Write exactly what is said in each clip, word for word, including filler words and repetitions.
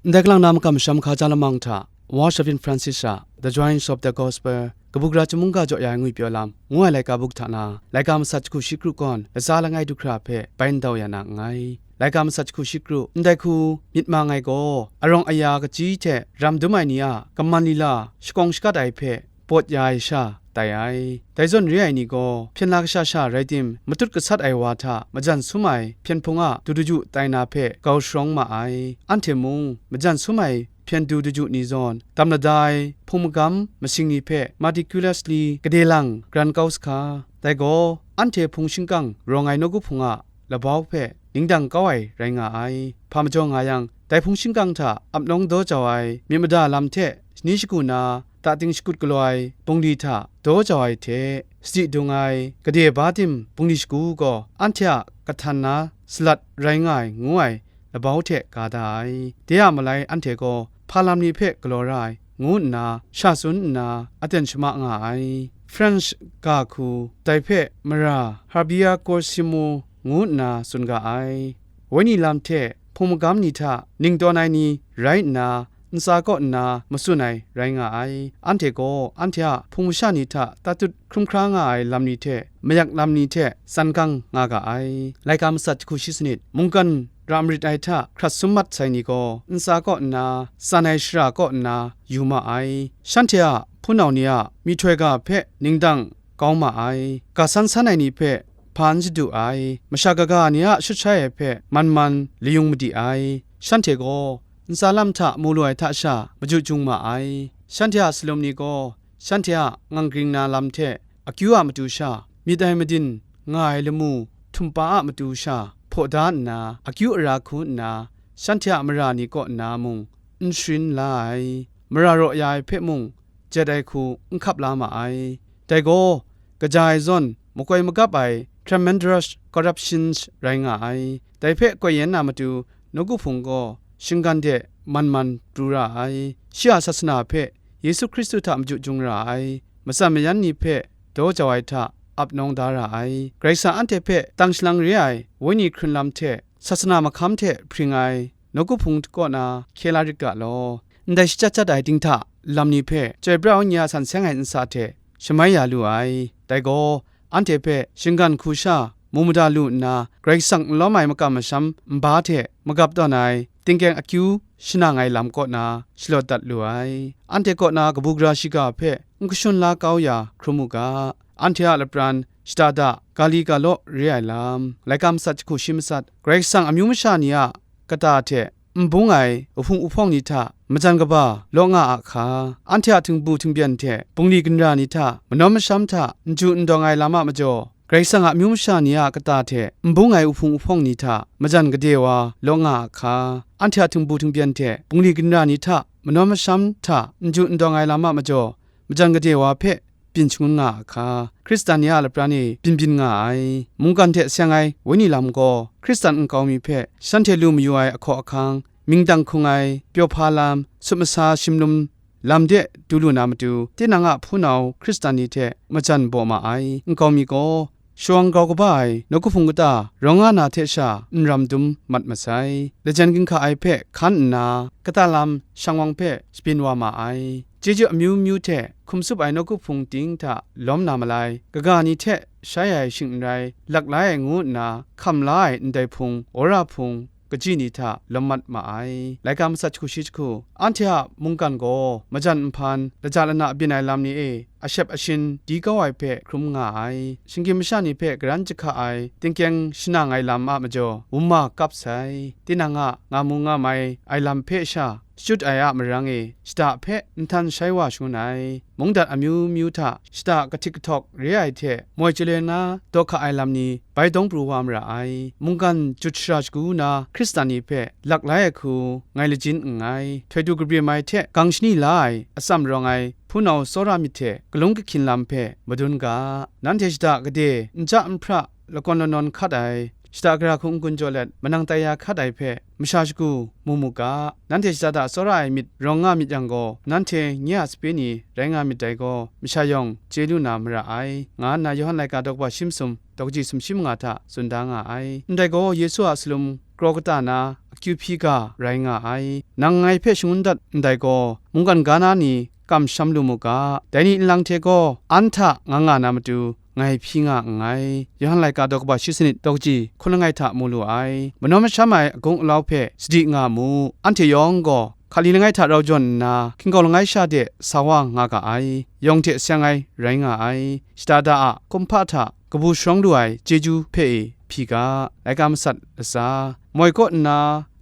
Ndai kalang na makam masham hkaja lamang hta, Wash of Francis a The Joys of the Gospel, kabu gara chyum mungga jaw ya ai ngwi pyaw lam, ngu ai laika buk hta na, laika masat jahku shi kru kawn, latsa langai du hkra hpe bai ndau ya na nngai. Laika masat jahku shi kru, ndai hku myit mang ai gaw, arawng aya kachyi hte ram dum ai ni a kaman lila shakawng shakat ai hpe pawt ya ai sha tai ai. Dai zawn re ai ni gaw, hpyen la kasha sha rai tim, matut gasat ai wa hta majan sum ai hpyen hpung a du daju tai na hpe grau sharawng ma ai. Anhte mung, majan sum ai hpyen du daju ni zawn, dam lada ai hpung magam masing ni hpe meticulously gade lang gran kau sahka. Dai gaw, anhte hpung shingkang rawng ai nawku hpung a labau hpe ningdang kau ai rai nga ai. Hpa majaw nga yang, dai hpung shingkang hta ap nawng daw jau ai myit mada lam hte shani shagu na, dating shakut galaw ai bungli hta daw jau ai hte, sadi dung ai gade ba tim bungli shagu gaw anhte a kahtan na salat rai nga ai, ngu ai labau hte ga da ai. De a malai anhte gaw hpa lam ni hpe galaw ra ai, ngu nna sha tsun nna aten shama nga ai. French ga hku, dai hpe mara Javier Cossimo ngu nna tsun ga ai. Wenyi lam hte hpung magam ni hta ning tawn ai ni rai nna, ntsa kaw nna matsun ai rai nga ai. Anhte gaw anhte a hpung masha ni hta tatut hkrum hkra nga ai lam ni hte, mayak lam ni hte tsan gang nga ga ai. Laika masat jahku shi sanit, mungkan ra marit ai hta hkrat sum mat sai ni gaw, ntsa kaw nna, tsan ai shara kaw nna yu ma ai. Shanhte a hpunau ni a myihtoi ga hpe ningdang kau ma ai. Ga san san ai ni hpe hpa n shadu ai. Masha kaga ni a shut shai ai hpe man man layung madi ai. Shanhte gaw ntsa lam hta mu lu ai hta sha maju jung ma ai. Shanhte a salum ni gaw shanhte a ngang gring na lam hte akyu a matu sha, myit ai madin nga ai lamu htumpa a matu sha hpaw da nna, akyu ara hku nna, shanhte a mara ni kaw nna mung n sharin la ai. Mara raw ya ai hpe mung jet ai hku n hkap la ma ai. Dai gaw, kaja ai zawn makoi magap ai tremendous corruptions rai nga ai. Dai hpe koi yen na matu, nawku hpung gaw shinggan de man man pru ra ai. Shi a sasana hpe Yesu Hkristu hta maju jung ra ai, matsan mayan ni hpe daw jau ai hta ap nawng da ra ai. Karai Kasang anhte hpe tang shalang re ai Wenyi hkrun lam hte sasana mahkam hte hpring ai nawku hpung kaw na hkye la rit ga law. Ndai shachyat chyat ai dinghta lam ni hpe Chyoi Pra Wenyi a san seng ai ntsa hte shamai ya lu ai. Dai gaw, anhte hpe shinggan hku sha mu mada lu nna, Karai Kasang n lawm ai makam masham nba hte magap tawn ai, tingkeng akyu shanang ai lam kaw na shalawt dat lu ai. Anhte kaw na kabu gara shiga hpe n kashun la kau ya hkrum u ga. Anhte a lapran shada da, ga li ga law re ai lam, laika masat jahku shi masat, Karai Kasang amyu masha ni a kata hte n bung ai uhpung uhpawng ni hta majan kaba law nga a hka, anhte a htingbu htingbyen hte bungli ginra ni hta manawn masham hta n ju n dawng ai lam a majaw, Karai Kasang a amyu masha ni a kata hte n bung ai uhpung uhpawng ni hta majan gade wa law nga a hka, anhte a htingbu htingbyen hte bungli ginra ni hta manawn masham hta n ju n dawng ai lam a majaw, majan gade wa hpe byin shangun nga a hka, Hkristan ni a lapran e byin byin nga ai. Mungkan hte seng ai Wenyi lam gaw Hkristan nkau mi hpe shanhte lu mayu ai ahkaw ahkang, mying dang hkung ai, pyaw hpa lam, sut masa shimlum lam de du lu na matu, tinang a hpunau Hkristan ni hte majan baw ma ai nkau mi gaw, shawng grau kaba ai nawku hpung kata rawng nga na hte sha n ram dum mat masai. Lajan ginhka ai hpe hkan nna, kata lam shang wang hpe shabyin wa ma ai. Chyeju amyu myu hte hkum tsup ai nawku hpung ting hta lawm na malai, kaga ni hte shai ai shing n rai, lak lai ai ngu nna hkam la ai ndai hpung, wora hpung, kaji ni hta lawm mat ma ai. Laika masat jahku shi jahku, anhte a mungkan gaw majan nhpan, laja lana byin ai lam ni e ashep ashin di kau ai hpe hkrum nga ai. Shinggyim masha ni hpe karan jahka ai, tingkeng shanang ai lam a majaw, wunma kap sai. Tinang a nga mu nga mai ai lam hpe sha shachyut ai a marang e, shada hpe nhtan shai wa shangun ai. Mungdan amyu myu hta shada kahtik kahtawk re ai hte moi chale na daw hka ai lam ni bai dawng pru wa mara ai. Mungkan jut shara shagu na Hkristan ni hpe lak lai ai hku ngai lajin nngai. Htoi du kabrim ai hte gang shani la ai atsam rawng ai hpunau tsawra myit hte galung kahkyin lam hpe madun ga. Nanhte shada gade, nja nhpra, lakawn lanawn hkat ai, shada gara hku n-gun jaw let manang tai ya hkat ai hpe masha shagu mu mu ga. Nanhte shada da tsawra ai myit rawng nga myit yang gaw, nanhte nye a sape ni rai nga myit dai gaw, masha yawng chye lu na mara ai, nga nna Yawhan laika daw kaba shi masum, daw kaji sumshi manga hta tsun da nga ai. Ndai gaw, Yesu a salum kraw kata na akyu hpyi ga rai nga ai. Nang ngai hpe shangun dat ndai gaw, mungkan ga na ni kamsham lu mu ga, dai ni nlang hte gaw an hta nga nga na matu, ngai hpyi nga nngai. Yawhan laika daw kaba shi sanit daw kaji hkun langai hta mu lu ai. Manawn masham ai agung alau hpe sadi nga mu. Anhte yawng gaw hkali langai hta rau jawn nna, hkinggawng langai sha de sa wa nga ga ai. Yawng hte seng ai rai nga ai. Shada da a kumhpa hta kabu sharawng lu ai chyeju hpe e hpyi ga, laika masat latsa, moi kaw nna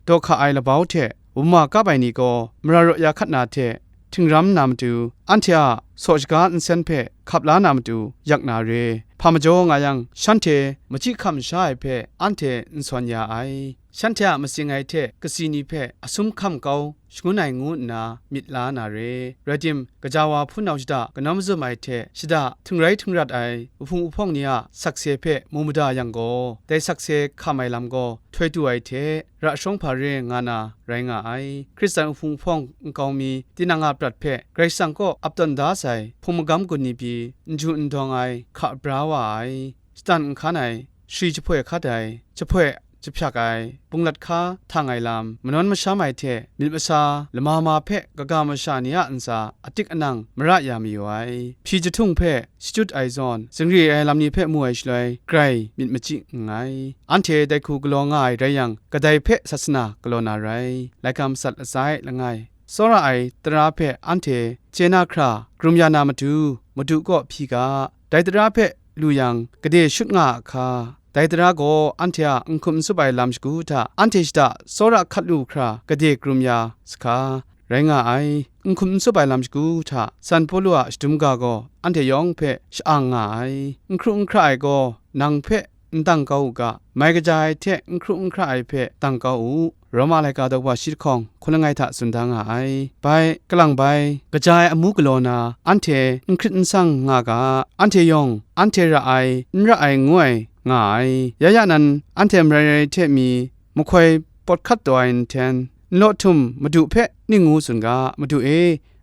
daw hka ai labau hte wunma kap ai ni gaw mara raw ya hkat na hte htingram na matu, anhte a saw shaga nsen hpe hkap la na matu yak na re. Hpa majaw nga yang, shanhte machyi hkam sha ai hpe anhte n sawn ya ai. Shanhte a matsing ai hte kasi ni hpe asum hkam kau shangun ai ngu nna myit la na re. Rai tim, gaja wa hpunau shada kanawn mazum ai hte shada htingrai htingrat ai uhpung uhpawng ni a sakse hpe mu mada yang gaw, dai sakse hkam ai lam gaw htoi tu ai hte, ra shawng hpa re nga na rai nga ai. Hkristan uhpung uhpawng nkau mi, tinang a prat hpe Karai Kasang kaw ap tawn da sai hpung magam gun ni pyi, n ju n dawng ai hka bra wa ai, shatan n hkan ai, shri jahpoi hkat ai, jahpoi jahpyak ai, bunglat hka htang ai lam, manawn masham ai hte myit masa lama ma hpe kaga masha ni a ntsa atik anang mara ya mayu ai, hpyi jahtung hpe shachyut ai zawn, zingri ai lam ni hpe mu ai shaloi, grai myit machyi nngai. Anhte dai hku galaw nga ai rai yang, kadai hpe sasana galaw na rai? Laika masat latsa e langai. Tsawra ai tara hpe anhte chye na hkra, karum ya na matu, Madu kaw hpyi ga, dai tara hpe lu yang, gade shut nga a hka, dai tara gaw anhte a n hkum n tsup ai lam shagu hta, anhte shada tsawra hkat lu hkra, gade karum ya sahka, rai nga ai. N hkum n tsup ai lam shagu hta, San Pawlu a shadum ga gaw anhte yawng hpe sha-ang nga ai. N hkru n hkra ai gaw nang hpe n dang kau u ga, mai kaja ai hte n hkru n hkra ai hpe dang kau u. Roma laika daw wa shi lahkawng hkun langai hta tsun da nga ai. Bai, kalang bai, kaja ai amu galaw na, anhte n hkrit n sang nga ga, anhte yawng, anhte ra ai, n ra ai ngu ai nga ai. Ya ya nan, anhte marai rai hte mi, mahkoi pawt hkat taw ai nhten, nlaw htum Madu hpe ning ngu tsun ga, Madu e,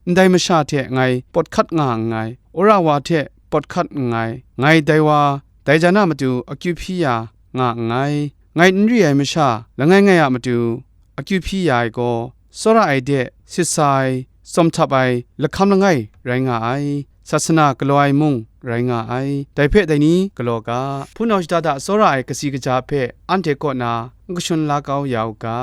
ndai masha hte ngai pawt hkat nga nngai, wora wa hte pawt hkat nngai, ngai dai wa, dai jan a matu akyu hpyi ya nga nngai, ngai n ri ai masha langai ngai a matu akyu hpyi ya ai gaw, tsawra ai de sit sa ai, tsawm htap ai lahkam langai rai nga ai, sasana galaw ai mung rai nga ai. Dai hpe dai ni galaw ga, hpunau shada da tsawra ai kasi kaja hpe anhte kaw na n kashun la kau ya u ga.